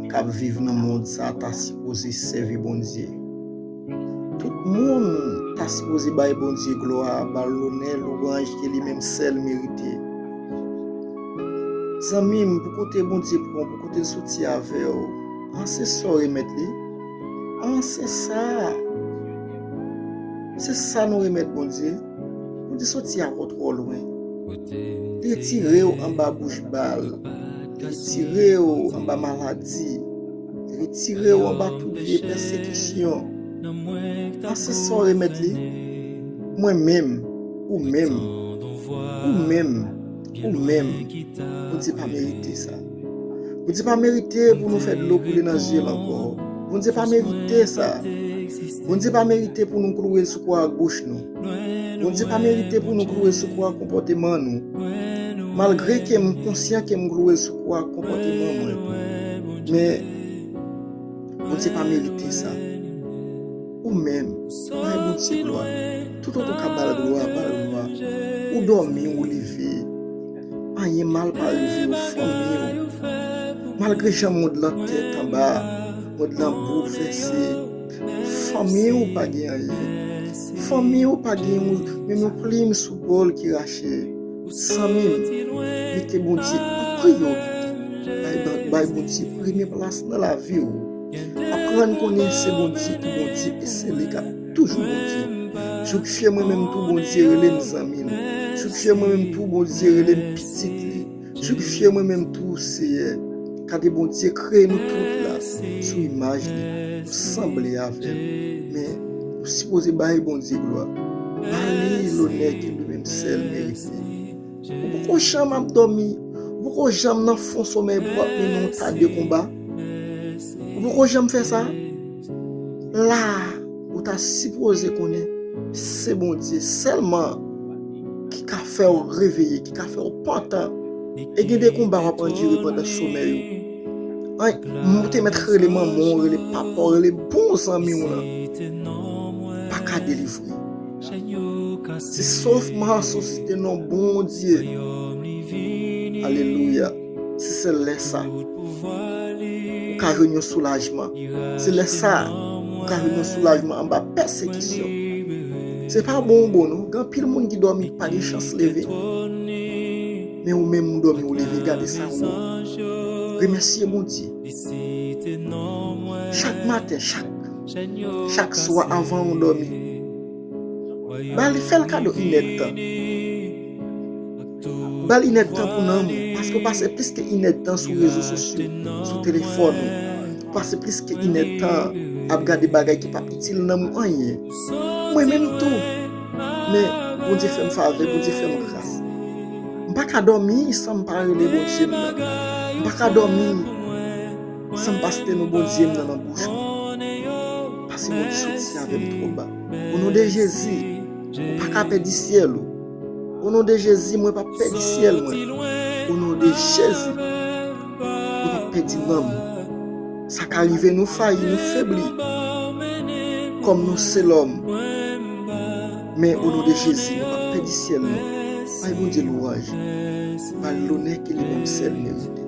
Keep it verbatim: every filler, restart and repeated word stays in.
k ap viv nan mond sa a ta sipoze sèvi Bondye. Tout moun ta sipoze bay Bondye glwa, ba l lonè, lwanj ke li menm sèl merite. Zanmi m, pou kote Bondye pran w, pou kote l soti avè w, an se sa w remèt li? An se sa. Se sa nou remèt Bondye. Bondye soti avè w twò lwen. Li retire w anba bouch bal. Li retire w anba maladi. Li retire w anba tout vye pèsekisyon. An se sa w remèt li? Mwen menm, ou menm, ou menm, ou menm, Bondye pa merite sa. Bondye pa merite pou nou fè dlo koule nan zye l ankò. Bondye pa merite sa. Bondye pa merite pou nou klouwe l sou kwa ak bouch nou. Bondye pa merite pou nou klouwe l sou kwa ak konpòteman nou. Malgre ke m konsyan ke m klouwe l sou kwa ak konpòteman mwen, men Bondye pa merite sa. Ou menm, bay Bondye glwa. Toutotan w ka ba l glwa, ba l glwa. Ou dòmi, ou leve. Anyen mal pa rive w, fanmi w. Malgre jan mond lan tèt anba, mond lan boulvèse, fanmi w pa gen anyen. Fanmi w pa gen yon, menm yon plim sou po l ki rache. Zanmi m, mete Bondye an priyorite. Bay, bay, bay Bondye premye plas nan lavi w. Aprann konnen se Bondye ki Bondye e se li k ap toujou Bondye. Jouk je mwen menm tou Bondye rele m zanmi l. Jouk je mwen menm tou Bondye rele m pitit li. Jouk je mwen menm tou Seyè. Gade Bondye kreye nou tout la sou imaj li. Nou sanble avè l. Men, nou sipoze bay Bondye glwa. Ba li lonè ke li menm sèl merite. Ou poko janm ap dòmi. Ou poko janm nan fon somèy pou w ap mennen yon ta de konba. Ou poko janm fè sa. La, ou ta sipoze konnen se Bondye sèlman ki ka fè w reveye, ki ka fè w pantan. E gen de konba w ap andire pandan somèy ou. Ay, m te mèt rele manman w, rele papa w, rele bon zanmi w lan. Pa ka delivre. Se sèlman resisite non Bondye. Alelouya. Se sèl lè sa ou ka jwenn yon soulajman. Se lè sa ou ka jwenn yon soulajman anba pèsekisyon. Se pa bon ou bon non. Gen anpil moun ki dòmi, pa gen chans leve. Men ou menm ou dòmi, ou leve, gade sa ou. Remèsye Bondye. Chak maten, chak, chak swa avan ou dòmi, ba li, fè l kado inèdtan. Ba l inèdtan pou nanm ou, paske w pase plis ke inèdtan sou rezo sosyo, sou telefòn ou. Ou pase plis ke inèdtan ap gade bagay ki p ap itil nanm ou anyen. Mwen menm tou. Men, Bondye fè m favè, Bondye fè m gras. M pa ka dòmi san m pa rele Bondye m nan. M pa ka dòmi san m pa site non Bondye m nan nan bouch mwen. Paske Bondye soti avè m twò ba. O non de Jezi, ou pa ka pèdi syèl ou. O non de Jezi, mwen p ap pèdi syèl mwen. O non de Jezi, mwen p ap pèdi nanm. Sa ka rive nou fayi, nou febli. Kòm nou se lòm. Men o non de Jezi, nou p ap pèdi syèl nou. Bay Bondye lwanj. Ba l lonè ke li menm sèl merite.